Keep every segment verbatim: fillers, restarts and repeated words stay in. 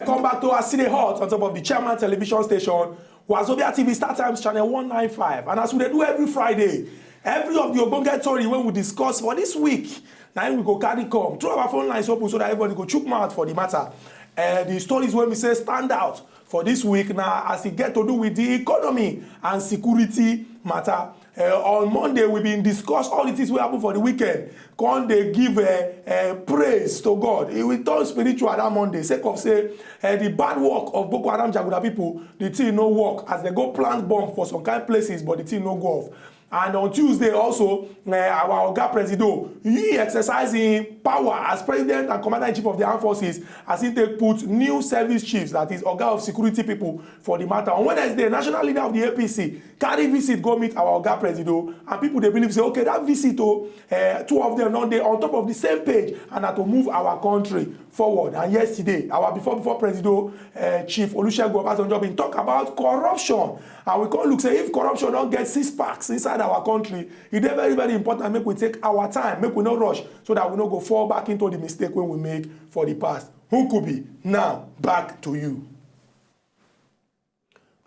Come back to us, see the hot on top of the Chairman Television Station, Wazobia T V, Star Times Channel one nine five. And as we dey do every Friday, every of the ogbonge story when we discuss for this week, now we go carry come. Through our phone lines open so that everybody go chook mouth for the matter. Uh, the stories when we say stand out for this week now as it get to do with the economy and security matter. Uh, on Monday, we been discuss all the things wey happen for the weekend. Come dey give uh, uh, praise to God. E will turn spiritual that Monday, sake of say uh, the bad work of Boko Haram Jaguda people, the thing no work as they go plant bomb for some kind places, but the thing no go off. And on Tuesday also, uh, our Oga Presido, he exercising power as President and Commander-in-Chief of the Armed Forces as he take put new service chiefs, that is Oga of security people, for the matter. On Wednesday, national leader of the A P C carry visit go meet our Oga Presido, and people dey believe say, okay, that visit, oh, uh, two of them don dey on top of the same page and na to move our country forward. And yesterday, our before before Presido, uh, Chief Olusegun Obasanjo, been talk about corruption, and we come look say if corruption don get six packs inside our country, e dey very very important make we take our time, make we no rush, so that we no go fall back into the mistake wey we make for the past. Nkubi, now back to you.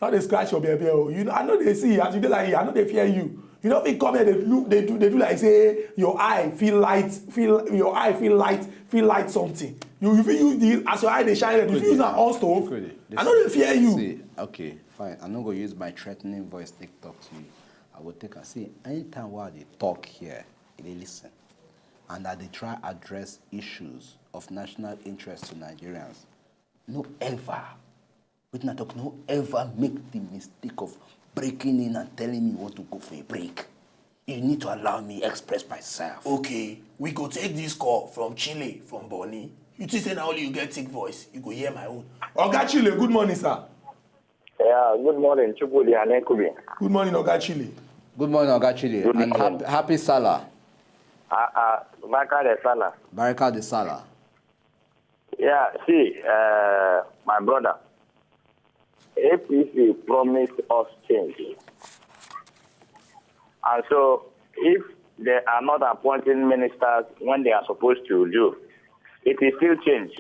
How dey scratch your baby? Oh, you know, I know they see as you dey like, I know they fear you. You know, fit come here, they look, they do, they do like say your eye feel light, feel your eye feel light, feel light something. You, you feel use the as your eye dey shine red. You feel use am on stove. I know they fear you. See, okay, fine. I no go use my threatening voice take talk to you. I go take and see anytime while they talk here, they listen, and that they try address issues of national interest to Nigerians. No ever Wetin I talk, no ever make the mistake of breaking in and telling me you want to go for a break. You need to allow me express myself. Okay, we go take this call from Chile, from Bonny. You think say na only you get thick voice, you go hear my own. Oga Chile, good morning, sir. Yeah, good morning, Chukwudi and Nkubi. Good morning, Oga Chile. Good morning, Oga Chile, and happy, happy Salah. Uh, uh, Barka de Salah. Barka de Salah. Yeah, see, uh, my brother, A P C promised us change. And so, if they are not appointing ministers when they are supposed to do, it is still change.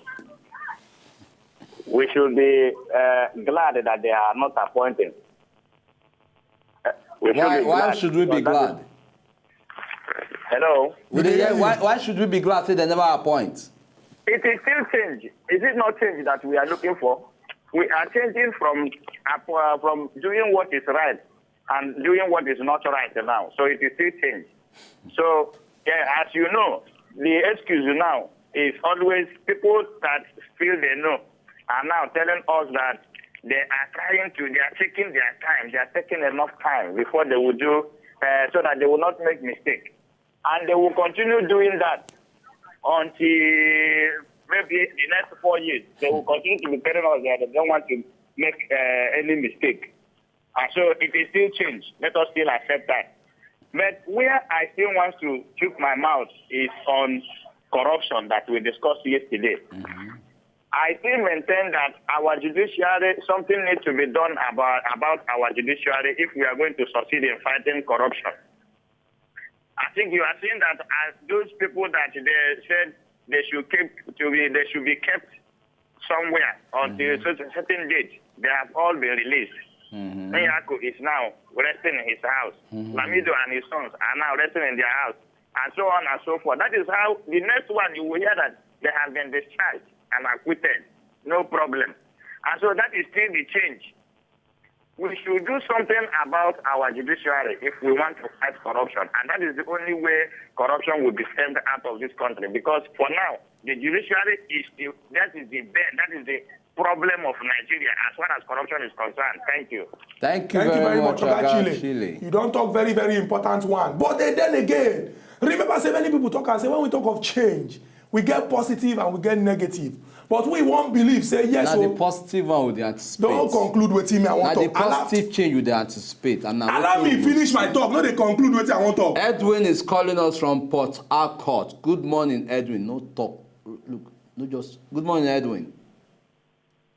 We should be uh, glad that they are not appointing. Uh, we should Why, be why glad should we be because that is glad? Hello? We dey hear, why, why should we be glad say they never appoint? It is still change. Is it not change that we are looking for? We are changing from uh, from doing what is right and doing what is not right now. So it is still change. So, yeah, as you know, the excuse now is always people that feel they know are now telling us that they are trying to, they are taking their time, they are taking enough time before they will do, uh, so that they will not make mistake. And they will continue doing that until maybe the next four years. They will continue to be telling us that they don't want to make uh, any mistake. And so it is still change. Let us still accept that. But where I still want to keep my mouth is on corruption that we discussed yesterday. I still maintain that our judiciary, something needs to be done about, about our judiciary if we are going to succeed in fighting corruption. I think you are seeing that as those people that they said they should keep to be, they should be kept somewhere until mm-hmm. a certain date, they have all been released. Mm-hmm. Nyako is now resting in his house. Mm-hmm. Lamido and his sons are now resting in their house, and so on and so forth. That is how the next one you will hear that they have been discharged and acquitted. No problem. And so that is still the change. We should do something about our judiciary if we want to fight corruption. And that is the only way corruption will be stemmed out of this country. Because for now, the judiciary is the, that is the bed, that is the problem of Nigeria as far as corruption is concerned. Thank you. Thank you, Thank very, you very much, Oga Chile. You don't talk very, very important one. But then, then again, remember say many people talk and say when we talk of change, we get positive and we get negative. But we won't believe say yes. Now the positive one we dey anticipate. Don't conclude with him. I want now the positive change we dey anticipate. And now allow me finish my talk. No, they conclude with I want talk. Edwin is calling us from Port Harcourt. Good morning, Edwin. No talk. Look, no just. Good morning, Edwin.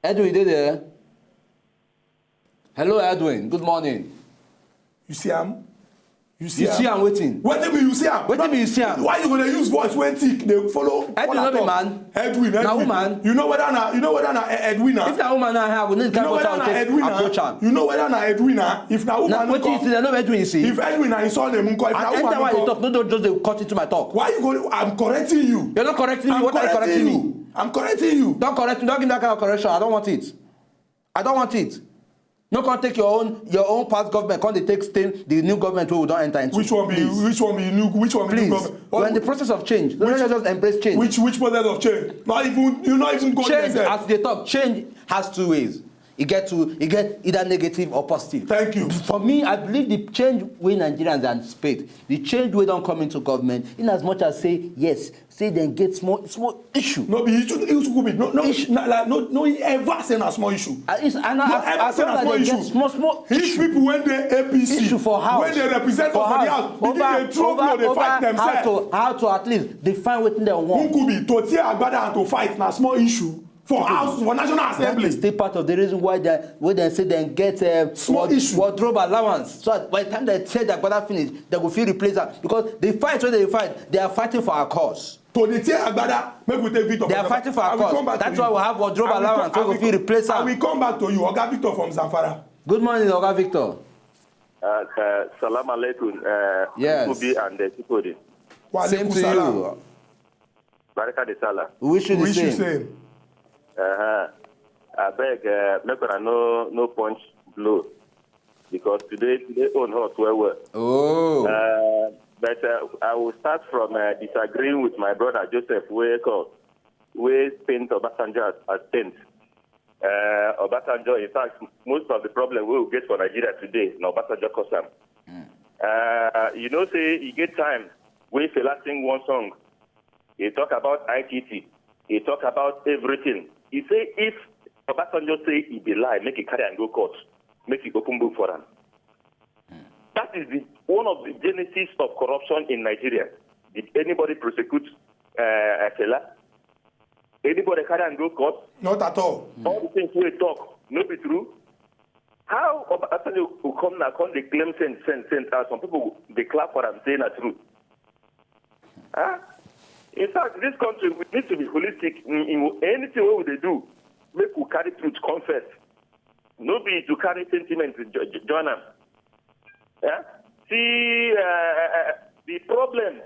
Edwin, you there? Hello, Edwin. Good morning. You see him? You see am wetin? Wetin be you see am? Wetin be you see am? Why you go dey use voice wey thick dey follow? Edwin no be man. Edwin, na woman. You know whether na you know whether na Edwin na. If na woman na, I go need to approach am. You know whether na Edwin na. If na woman, wetin you see? Dem no be Edwin you see. If Edwin na his surname, nko. If na woman, nko. Talk, no, don't just dey cut into my talk. Why you go? I'm correcting you. You're not correcting me. What are you correcting me? I'm correcting you. Don't correct me. Don't give me that kind of correction. I don't want it. I don't want it. No, come take your own your own past government, come dey take stain the new government wey we don enter into. Which one be which one be new which one be new government? Please, we're in the process of change. Let us just embrace change. Which which process of change? Not even you not even go there. Change, as they talk, change has two ways. E get two, e get either negative or positive. Thank you. For me, I believe the change wey Nigerians anticipate, the change wey don come into government, in as much as say yes, say dem get small small issue. No be issue, issue could be no no issue. Na like no no ever say na small issue. Uh, it's, and no as, ever as say na small issue. Small small issue. People when dey A P C, issue for house, when they represent for, for the house, begin dey throw blow, dey fight themselves. How to how to at least define wetin dem want. Who could be to tear agbada and to fight na small issue. For house, for National Assembly. That is still part of the reason why they why they say they get uh, small issue, wardrobe allowance. So that by the time they tear the agbada finish, they go feel replace am because the fight wey they fight, they are fighting for our cause. To dey tear agbada, make we take Victor. They are fighting for our cause. That's why we have wardrobe allowance. So we feel replace am. I will come back to you, Oga Victor from Zamfara. Good morning, Oga Victor. Uh, uh, salam alaikum. Uh, yes. Kubi and uh, Chikodi. Same to you. Barika de Salah. We wish you the same. Uh-huh. I beg, uh, make una no no punch blow because today today own hot well well. Oh. Uh, but uh, I will start from uh, disagreeing with my brother Joseph Weko, where paint Obasanjo as, as paint. Uh, Obasanjo, in fact, most of the problem we will get for Nigeria today, na Obasanjo cause am. Mm. Uh, you know, say e get time wey Fela sing one song. He talk about I T T. He talk about everything. He say if Obasanjo say he be lie, make he carry am go court, make he open book for am. That is the one of the genesis of corruption in Nigeria. Did anybody prosecute uh, Fela? Anybody carry am go court? Not at all. All the things wey talk no be true. How Obasanjo go come now come dey claim saint saint saint and some people dey clap for am say na true? Huh? In fact, this country we need to be holistic in, in anything wey we dey do. Make we carry truth come first. No be to carry sentiment jo- jo- join am. Yeah? See uh, uh, the problem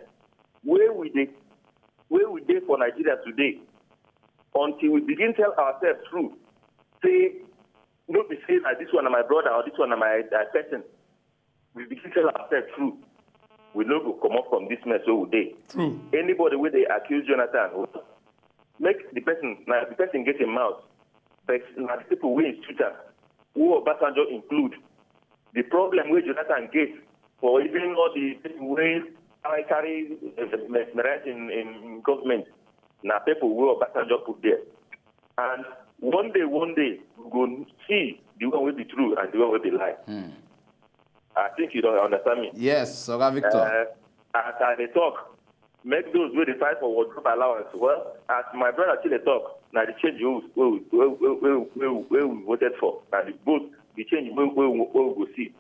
wey we dey wey we dey for Nigeria today until we begin tell ourselves true say no be say na this one na my brother or this one na my uh, person. We begin tell ourselves true. We no go comot from this mess wey we dey. True. Anybody wey dey accuse Jonathan, make the person na the person get him mouth. But na the people wey institute am, who Obasanjo include, the problem wey Jonathan get for even all the people wey carry carry uh, mesmerize in, in government, na people wey Obasanjo put there. And one day, one day, we go see the one wey be true and the one wey be lie. Hmm. I think you don't understand me. Yes, Oga Victor. Uh, as I dey talk, make those wey dey fight for wardrobe allowance. Well, as my brother still dey talk, na the change wey we wey we wey we wey we wey we voted for, na the vote the change wey wey we wey we go see.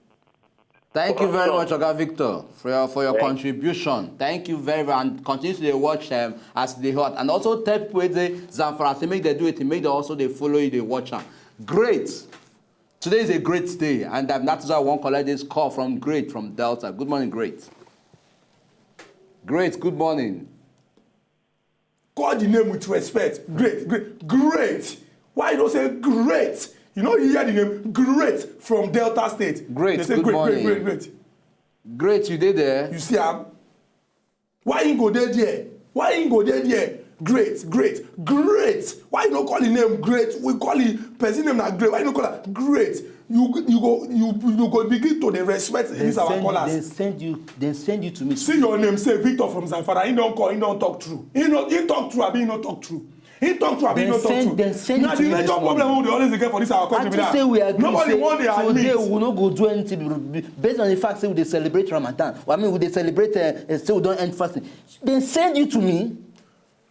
Thank you very much, Oga Victor, for your for your contribution. Thank you very much, and continue to dey watch um, as they hot, and also tell people wey dey Zamfara say make they do it, make they also dey follow you, dey watch am. Great. Today is a great day, and um, that is why I wan collect this call from Great from Delta. Good morning, Great. Great, good morning. Call the name with respect. Great, great, great. Why you don't say great? You know you hear the name Great from Delta State. Great, they say good great, morning. Great, great, great. Great, you dey there? You see am? Why he go dey there? Why he go dey there? Great, great, great. Why you no call him name great? We call him person name na great. Why you no call am great? You you go you you go begin to dey respect this our callers. Dem send you, dem send you to me. See your name, say Victor from Zamfara. He don call, he don talk true. He no, he talk true, abi he no talk true. He talk true, abi he no talk true. Dem send you to me this morning. Na the major problem we dey always dey get for this our country be that. Nobody wan dey admit. Today we no go do anything based on the fact say we dey celebrate Ramadan. I mean, we dey celebrate uh, uh, say we don end fasting. Dem send you to me.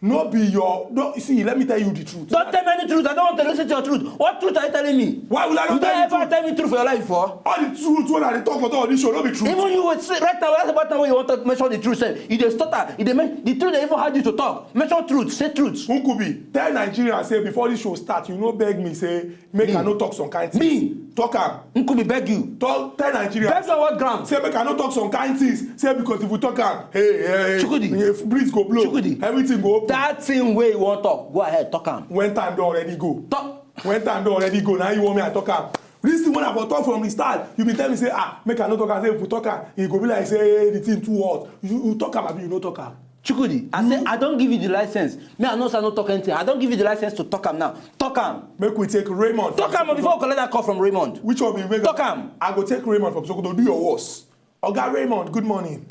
No be your, no, see, let me tell you the truth. Don't tell me any truth. I don't want to listen to your truth. What truth are you telling me? Why will I not tell you truth? You don't ever tell me truth for your life before. All the truth wey I dey talk for top of this show no be truth. Even you will say right now, right about now, you want to mention the truth. Sef, you dey stutter. You dey men- the truth dey even hard you to talk. Mention truth. Say truth. Nkubi, tell Nigerians say before this show start, you no beg me say make I no talk some kind things. Me. Talk am. Nkubi beg you. Talk, tell Nigerians. Beg on what ground? Say make I no talk some kind things. Say because if we talk am, hey, hey, hey, Chukwudi. If breeze go blow, Chukwudi. Everything go open. That thing wey you wan talk, go ahead, talk am. When time don already go. Talk. When time don already go, now you want me I talk am. This thing when I for talk from the start, you be tell me say, ah, make I no talk am. Say if we talk am, e go be like say the thing too hot. You, you talk am, abi you no talk am? Chukwudi, I say I don give you the license. Me, I no say I no talk anything. I don give you the license to talk am now. Talk am. Make we take Raymond. Talk am before we collect that call from Raymond. Which one be make? Talk am. I go take Raymond from Sokoto. Do your worst. Oga Raymond, good morning.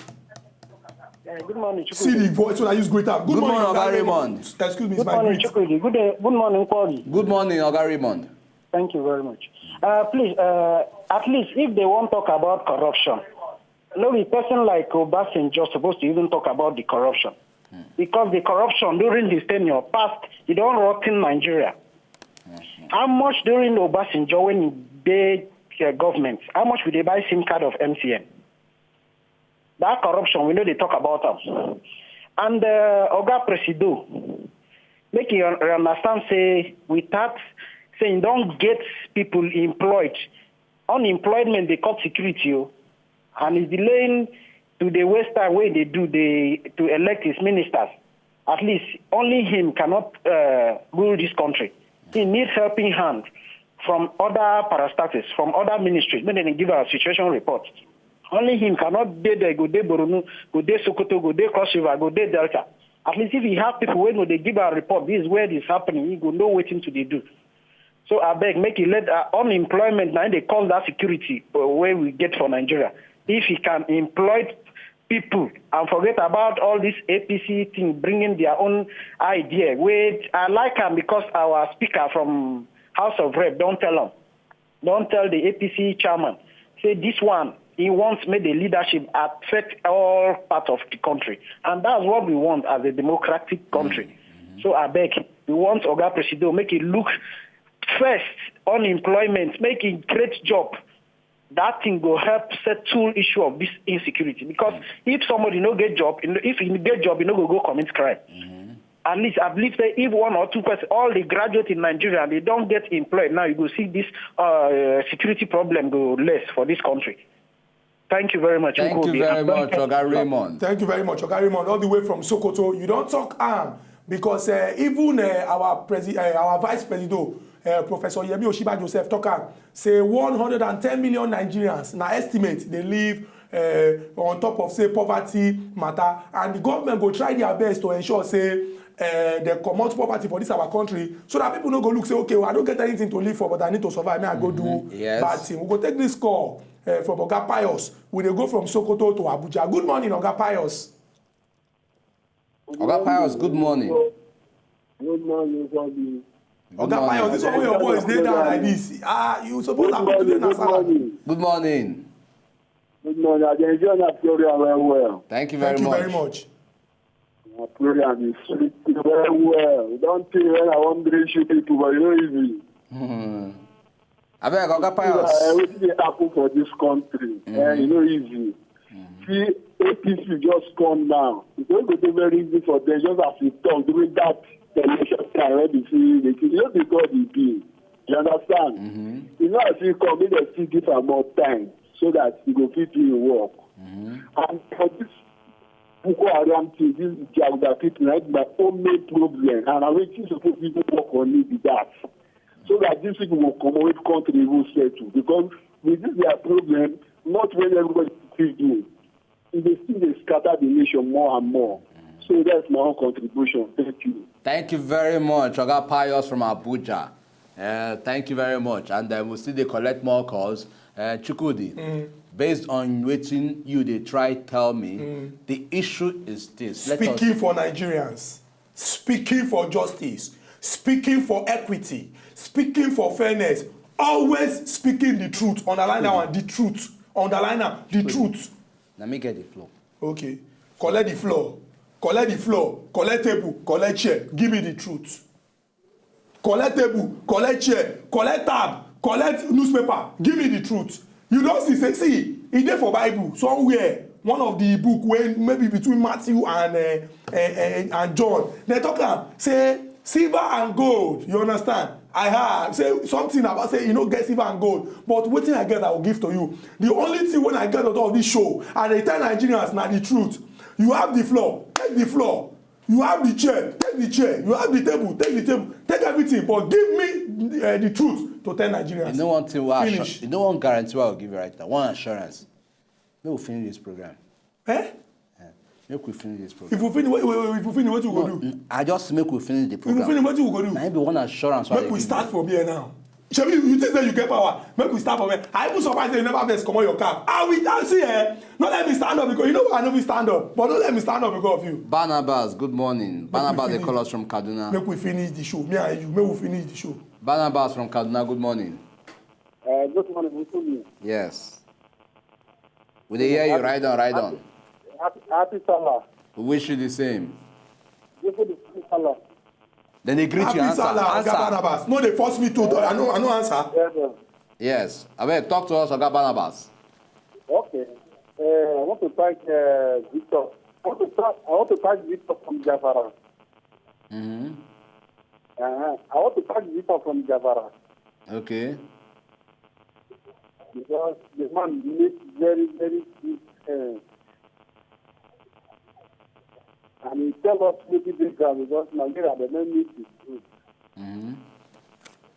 Yeah, good morning, Chukwudi. See the voice when I use greet am. Good morning, Oga Raymond. Excuse me, it's my greet. Good morning, Chukwudi. Good, uh, good morning, Kwagi. Good morning, Oga Raymond. Thank you very much. Uh, please, uh, at least if they won't talk about corruption, no be person like Obasanjo supposed to even talk about the corruption. Because the corruption during his tenure past, e don rotten Nigeria. How much during Obasanjo when he dey uh, government, how much we dey buy SIM card of M T N? That corruption, we no dey talk about am. And uh, Oga Presido, make you un- understand say without say you don get people employed, unemployment dey cut security o, and is delaying to the waste time wey dey do the to elect his ministers. At least only him cannot uh, rule this country. He need helping hand from other parastatals, from other ministries, make dem give our situation report. Only him cannot dey there, go dey Borno, go dey Sokoto, go dey Cross River, go dey Delta. At least if he have people wey go dey give our report, this is where this happening, he go know wetin to dey do. So I beg, make he let uh, unemployment now they cause that security uh, where we get for Nigeria. If he can employ people and forget about all this A P C thing bringing their own idea. Wait, I like him because our speaker from House of Rep don't tell him, don't tell the A P C chairman. Say this one, he wants make the leadership affect all parts of the country, and that's what we want as a democratic country. So I beg, we want Oga Presido make it look first unemployment, make it create job. That thing go help settle issue of this insecurity because if somebody no get job, if he get job, he no go go commit crime. At least I believe say if one or two person, all the graduates in Nigeria, they don't get employed now, you go see this uh, security problem go less for this country. Thank you very much. Thank you Nkobi. very And don't much, get- Oga Raymond. Thank you very much, Oga Raymond, all the way from Sokoto. You don't talk am because uh, even uh, our presi- uh, our vice president, uh, Professor Yemi Oshiba Joseph, talk am say one hundred and ten million Nigerians na estimate they live uh, on top of say poverty matter, and the government go try their best to ensure say uh, they comot poverty for this our country so that people no go look say okay, well, I don't get anything to live for, but I need to survive. May I go do Yes. bad thing? We go take this call uh, from Oga Pius. We dey go from Sokoto to Abuja. Good morning, Oga Pius. Oga Pius, good morning. Good morning, Bobby. Good Oga morning. Pius, this one wey your voice dey down like this. Ah, you suppose happy today na Good salad. morning. Good morning. Good morning. I dey enjoy that program well well. Thank you very Thank you much. Very much. My program is sweet well well. Don't tell when I wan bring you people, but you know easy. Hmm. Abeg, Oga Uh, Pius. wetin dey happen for this country? Eh, you know easy. See, A P C just come now. It's going to be very easy for them just as you talk during that election time when they see the thing. You know the God he be. You understand? You know as he come, make dem still give am more time so that he go fit do him work. And for this Boko Haram thing, this Jaguda people, na my own main problem. And I wetin suppose even work on it be that. So that these people go comot country even settle. Because with this their problem, not when everybody fit do. E dey still dey scatter the nation more and more. So that's my own contribution. Thank you. Thank you very much, Oga Pius from Abuja. Uh, thank you very much. And uh, we still dey collect more calls. Uh, Chukwudi, based on wetin you dey try tell me, the issue is this. Let us- Speaking for Nigerians, speaking for justice, speaking for equity, speaking for fairness, always speaking the truth. Underline that one, the truth. Underline am, the truth. Na me get the floor. Okay. Collect the floor. Collect the floor, collect table, collect chair. Give me the truth. Collect table, collect chair, collect tab, collect newspaper. Give me the truth. You don't see, say, see, e dey for Bible somewhere. One of the book wey maybe between Matthew and uh, uh, uh, and John, they talk am say silver and gold. You understand? I have say something about say you no get silver and gold, but wetin I get, I will give to you. The only thing when I get out of this show, and they tell Nigerians na the truth. You have the floor, take the floor. You have the chair, take the chair. You have the table, take the table. Take everything, but give me uh, the truth to tell Nigerians. You know one thing, why I Finish. Sure, you know one guarantee I will give you right now. One assurance. Make we finish this program. Eh? Yeah. Make we finish this program. If we finish, wait, wait, wait, if we finish, what you no, go do? I just make we finish the program. If we finish, what you go do? Now be one assurance. Make we start from here now. Shebi, you think say you get power? Make we start from here. I even surprised say you never vex comot your cap. I will I see eh. No let me stand up because you know I no fit stand up. But no let me stand up because of you. Barnabas, good morning. Barnabas, they call us from Kaduna. Make we finish the show. Me and you, make we finish the show. Barnabas from Kaduna, good morning. Uh, good morning, Mutumi. Yes. We dey hear you. Ride on, ride on. Happy, happy Salah. We wish you the same. Good for the Salah. Then they greet happy you. Answer. Salah, answer. Oga Barnabas. No, they force me to. I know. I know answer. Yes, yes. Abeg, talk to us, Oga Barnabas. Okay. Uh, I want to thank uh, Victor. I want to thank. I want to thank Victor from Jafara. Mm-hmm. Uh, I want to thank Victor from Jafara. Okay. Because the man make very, very good sense. And he tell us wetin dey ground because Nigeria dey no need the truth. Mm-hmm.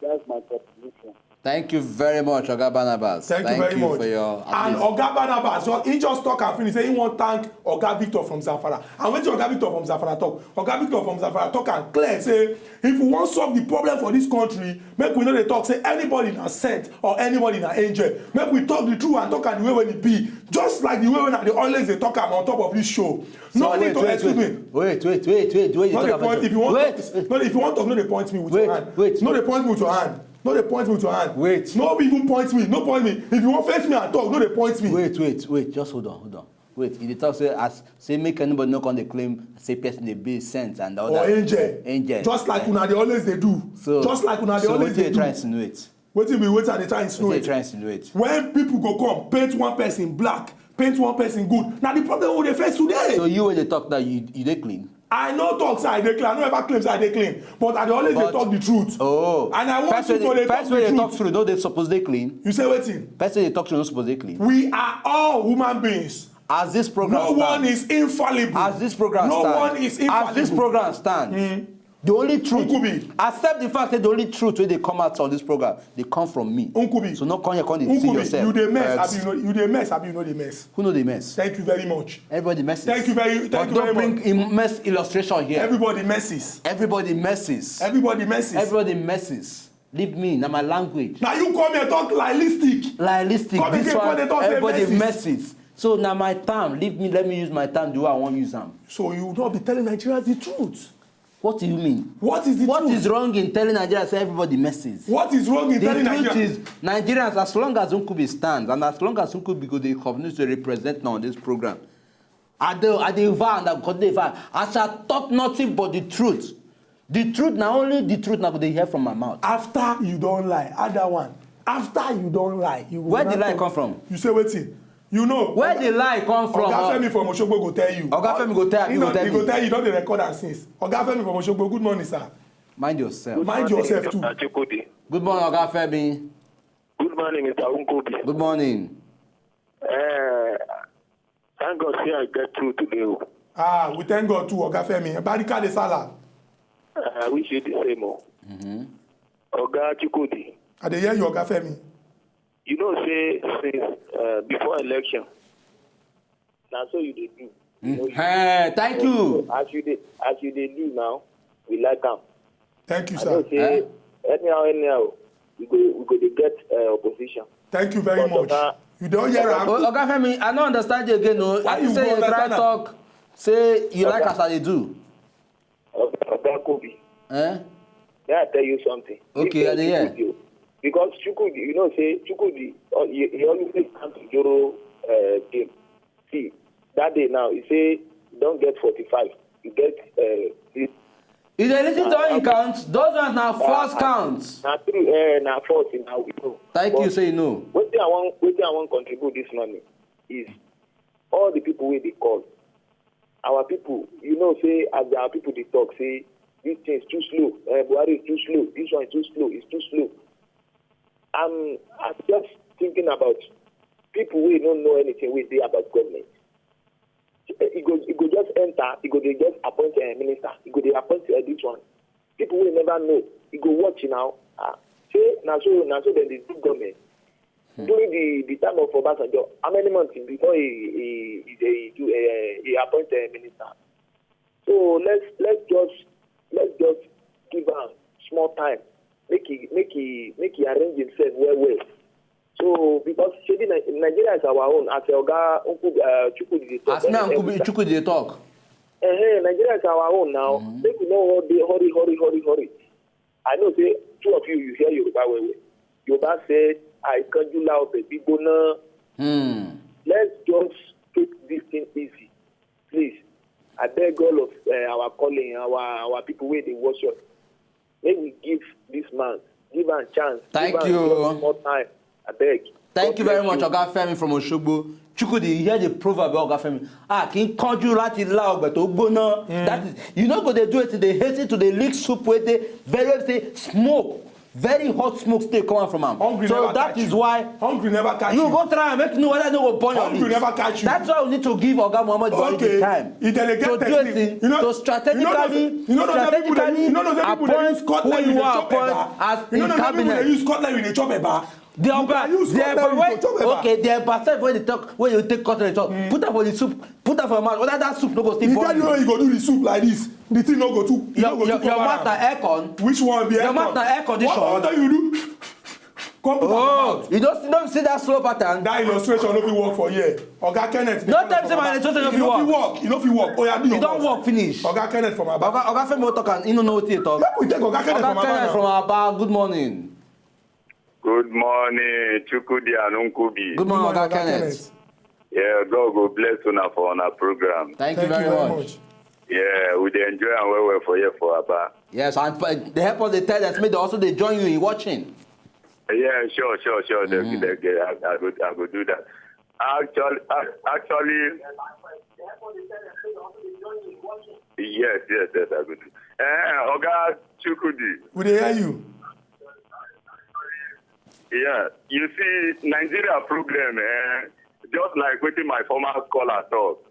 That's my contribution. Thank you very much, Oga Barnabas. Thank, thank you very you much. For your and Oga Barnabas, so he just talk and finish. Say he wan thank Oga Victor from Zamfara. And wetin Oga Victor from Zamfara talk? Oga Victor from Zamfara talk and clear say if we wan solve the problem for this country, make we no dey talk say anybody na saint or anybody na angel. Make we talk the truth and talk am the way wey e be. Just like the way wey I dey always dey talk am on top of this show. So no wait, need to wait, excuse wait, me. Wait, wait, wait, wait, wait. No dey point if you wan wait. Talk, no, if you wan talk, no dey point me with wait, your hand. Wait. No dey point me with your hand. No dey point me with your hand. Wait. No even point me. No point me. If you wan face me and talk, no dey point me. Wait, wait, wait. Just hold on, hold on. Wait. You dey talk say as say make anybody no come dey claim say person dey be saint and all or that. Or angel. Angel. Just like yeah. Una dey always dey do. So, just like una dey so always dey do. So wetin you try insinuate? Wetin be wetin I dey try insinuate? Wetin you try insinuate? When people go come paint one person black, paint one person good, na the problem we dey face today. So you wey dey talk now, you you dey clean? I no talk say I dey clean. I no ever claim say I dey clean, but I dey always dey talk the truth. Oh, and I want you to dey talk the truth. Person wey dey talk truth no dey suppose dey clean. You say wetin? Person wey dey talk truth no suppose dey clean. We are all human beings. As this program no stand, one is infallible. As this program no stand, one is infallible. As this program stand, mm. The only truth, Nkubi. Accept the fact that the only truth wey dey come out of this program dey come from me. Nkubi. So no come here come dey see yourself. You dey mess, abi you no you dey mess, abi you no dey mess. Who no dey mess? Thank you very much. Everybody messes. Thank you very thank but you very much. But don't bring mess illustration here. Everybody messes. Everybody messes. Everybody messes. Everybody messes. Leave me, na my language. Na you come here talk nihilistic. Nihilistic. Come this again, one, come dey talk say everybody messes. Messes. So na my time. Leave me, let me use my time the way I wan use am. So you no be telling Nigerians the truth. What do you mean? What is the what truth? What is wrong in telling Nigerians say everybody messes? What is wrong in the telling Nigerians? The truth is, Nigerians, as long as Nkubi stands and as long as Nkubi go dey continue to represent now on this program, I dey I dey vow and I go dey vow. I shall talk nothing but the truth. The truth na only the truth na go dey hear from my mouth. After you don lie, add that one. After you don lie, you go. Where the lie come from? You say wetin? You know. Where the lie come from? Oga Femi from Osogbo go tell you. Oga Femi go tell you. He go tell you. He go tell you. Don dey record am since. Oga Femi from Osogbo, good morning, sir. Mind yourself. Mind yourself too. Good morning, Oga Femi. Good morning, Mister Nkubi. Good morning. Uh, thank God say I get through today. Oh. Ah, we thank God too, Oga Femi. Barika de Sala. Uh, I wish you the same. Oh. Mm-hmm. Oga Chukwudi. I dey hear you, Oga Femi. You know say since uh, before election, na so you dey do. You know, you hey, thank you. As you dey as you dey do now, we like am. Thank you, sir. I know say eh? Anyhow, anyhow, we go we go dey get uh, opposition. Thank you very but much. Oga, you don hear am. Oga Femi, I no understand you again o. I think say you try talk say you like as I dey do. Oga Kobi. Eh? May I tell you something? Okay, I dey hear. Because Chukwudi, you know, say Chukwudi, uh, he, he always come to Joro uh, game. See, that day now, he say he don get forty-five. you get uh, this. You dey listen to all him counts? Those ones na false counts. Na true, uh, na false in how we know. Thank But you, say you know. Wetin I wan wetin I wan contribute this morning is all the people wey dey call. Our people, you know say as our people dey talk say this thing is too slow. Uh, Buhari is too slow. This one is too slow. It's too slow. I'm, I'm just thinking about people wey no know anything wey dey about government. E go e go just enter, e go dey just appoint uh, minister, e go dey appoint uh, this one. People wey never know, e go watch now. Ah, say na so na so dem dey do government. During the the time of Obasanjo, how many months before he he he, he do uh, he appoint uh, minister? So let's let's just let's just give am small time. Make he make he make he arrange himself well well. So because shebi Ni- Nigeria is our own, as Oga Uncle uh, Chukwudi dey talk. As me and Kubi- Chukwudi dey talk. Uh-huh, Nigeria is our own now. Make we no hurry hurry hurry hurry hurry. I know say two of you you hear Yoruba well well. Yoruba say I kanju la ọbẹ̀ gbígbóná. Hmm. Let's just take this thing easy, please. I beg all of uh, our calling, our our people wey dey watch us, make we give this man, give am chance. Thank give am you. Just more time. I beg. Thank God you very bless much, Oga Femi from Oshogbo. Chukwudi, you hear the proverb, Oga Femi. Ah, kì í kánjú láti lá ọbẹ̀ tó gbóná. That is, you no go dey do it, dey hasten to dey lick soup wey dey very say smoke, very hot smoke still come out from am. Hungry So never that catch is you. Why Hungry never catch you you. Go try and make you know whether no go burn your Hungry lips. Never catch you. That's why we need to give Oga Muhammad Buhari Okay. the time If they dey get to do technique, it you know, to you know those- strategically you know those people that- strategically you know those people that appoint use cutlery who you dey are chop appoint eba. As You know in those people that cabinet. Use cutlery dey chop eba. The You oba can use the cutlery eba to chop eba. Okay, the eba sef wey dey talk wey you take cutlery talk put am for the soup, put am for your mouth, whether that soup no go still You burn tell you you. How you go do the soup like this. The thing no go too. You Your no go your too your cover mouth na am. Aircon. Which one be Your aircon? Mouth na air condition. What, what do you do? Come put am for Oh, mouth. You don you don see that slow pattern. That illustration no fit work for here. Oga Kenneth. No tell me say my illustration no fit work. You no fit work. Oya do your You don work. Work finish. Oga Kenneth from Aba. Oga Oga Femi talk am, he no know wetin he talk. Make we take Oga Kenneth from Oga Kenneth Aba. From Now. Aba, good morning. Good morning, Chukwudi and Nkubi. Good morning, Good morning, Oga Kenneth. Yeah, God go bless una for una program. Thank you Thank very you very much. Much. Yeah, we dey enjoy am well well for here for Aba. Yes, and uh, they help us dey tell us make they also dey join you in watching. Yeah, sure, sure, sure. They, they, they, I, I, go, I go do that. Actually, ac- actually, yes, yes, yes, I go do. Eh, Oga Chukwudi, We dey hear you. Yeah, you see, Nigeria problem, eh, just like wetin my former caller talk,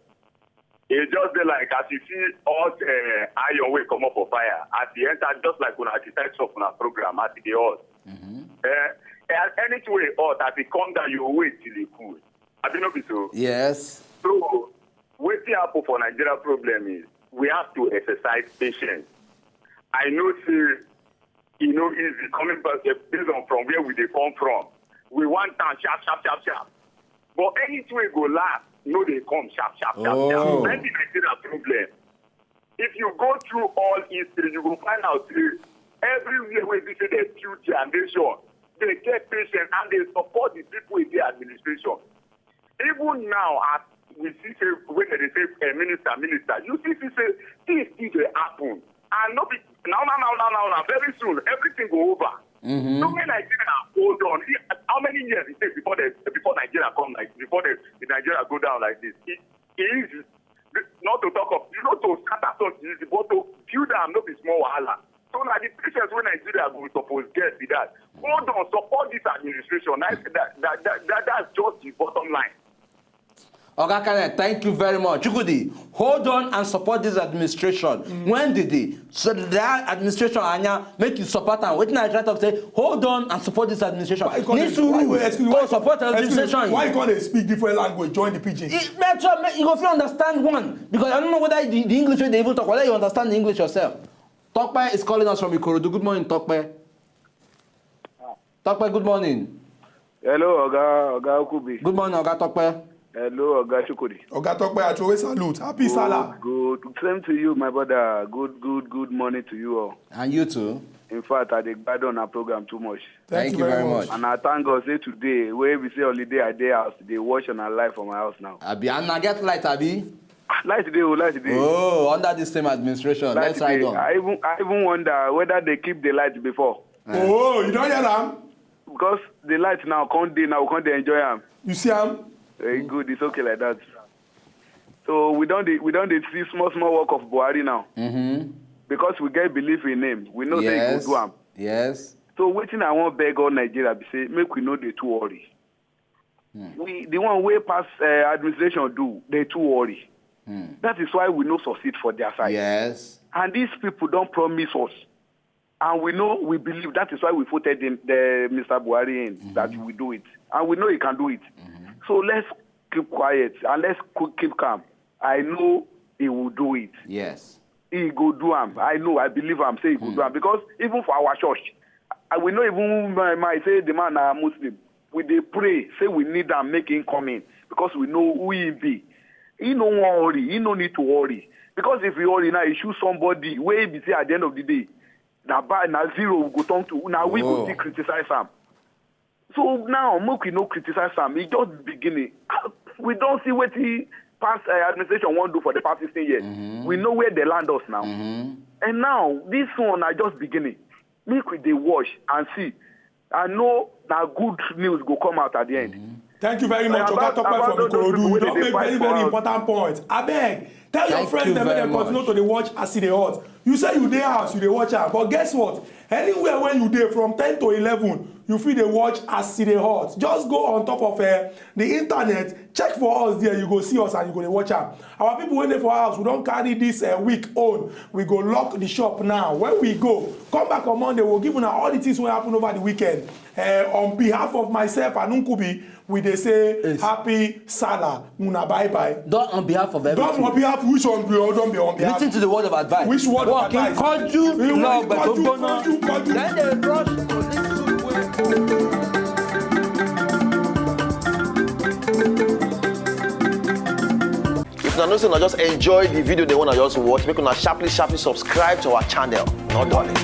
e just dey like as you see hot eh, iron wey comot for fire, as e enter, just like una criticize of una program, as e dey hot. Eh, and anything wey hot, as e come down, you wait till e cool. Abi no be so? Yes. So, wetin happen for Nigeria problem is we have to exercise patience. I know say e no easy coming back eh, based on from where we dey come from. We want am sharp, sharp, sharp, sharp. But anything wey go last, no dey come sharp, sharp, sharp, Oh. sharp. That be Nigeria problem. If you go through all history, you go find out say everywhere wey be say dem build their nation, they get patience and they support the people in the administration. Even now, as we see say when they say uh, minister, minister, you see see say things still dey happen. And no be now, now, now, now, now, now, very soon everything go over. So when Nigeria hold on, e- how many years it take before the before Nigeria come like before the, the Nigeria go down like this? It, it easy. Not to talk of you know to scatter something easy, but to build am no be small wahala. So na the patience wey Nigeria go suppose get be that. Hold on, support this administration. That, that, that, that, that, that's just the bottom line. Oga Kenneth, thank you very much. Chukwudi, hold on and support this administration. When did he? So that administration anya make you support am. Wetin I try talk say, hold on and support this administration. Why you come Ní dey- why you- sùúrù excuse me, kó why- support excuse me, administration. Why you come dey speak different language join the pidgin? It, that's what make, you go fit understand one because I don't know whether the, the English wey they even talk, whether you understand the English yourself. Tope is calling us from Ikorodu. Good morning, Tope. Tope, good morning. Hello, Oga Oga Okubi. Good morning, Oga Tope. Hello, Oga Chukwudi. Oga Tope Achowe salute. Happy Salah. Good, good. Same to you, my brother. Good, good, good morning to you all. And you too. In fact, I dey gbadun our program too much. Thank you very much. And I thank God say today, wey we say holiday, I dey house, dey watch on our live for my house now. Abi, and I get light, Abi. Light dey o, light dey. Oh, under this same administration. Light Let's ride dey. on. I even I even wonder whether they keep the light before. Oh, you don hear am? Because the light now come dey now, we come dey enjoy am. You see am? Eh, good, it's okay like that. So we don dey we don dey see small small work of Buhari now. Mm-hmm. Because we get belief in him, we know say he go Yes. Do am. Yes. So wetin I wan beg all Nigeria be say make we no dey too worry. We the one wey pass uh, administration do, dey too worry. That is why we no succeed for their side. Yes. And these people don promise us, and we know we believe. That is why we voted in the Mister Buhari in that we do it, and we know he can do it. So let's keep quiet and let's qu- keep calm. I know he will do it. Yes. He go do am. I know. I believe am. Say he go do am because even for our church, I will not even my, my say the man na Muslim. We dey pray say we need am make him come in because we know who he be. He no wan worry. He no need to worry because if he worry now, he shoot somebody wey be say at the end of the day, na bad na zero we go turn to. Na we go Oh. still criticize am. So now make we no criticize am. E just beginning. Ah, we don see wetin past uh, administration wan do for the past fifteen years. We know where they land us now. And now this one na just beginning. Make we dey watch and see. I know na good news go come out at the end. Thank you very much, About- Oga Tope about from those people Ikorodu. You wey don dey make fight very, for very us. Important point. Abeg, tell your Thank friends you dem make very dem continue much. To dey watch As E Dey Hot. You say you dey house, you dey watch am. But guess what? Anywhere wey you dey from ten to eleven, you fit dey watch As E Dey Hot. Just go on top of uh, the internet, check for us there. You go see us and you go dey watch am. Our people wey dey for house, we don carry this uh, week own. We go lock the shop now. When we go, come back on Monday, we'll give una all the things wey happen over the weekend. Uh, on behalf of myself and Nkubi, we dey say happy Salah. Una bye bye. Don on behalf of Don everything. On behalf, which one be don be on behalf? Listen to the word of advice. Which word of Work in advice? Kojú Ìwọ lọ́gbẹ̀ tó Kojú, gbóná. Kojú, Kojú. Then they rush to this soup wey. If una know say una just enjoy the video dem wey una just watch, make una sharply sharply subscribe to our channel. No darling.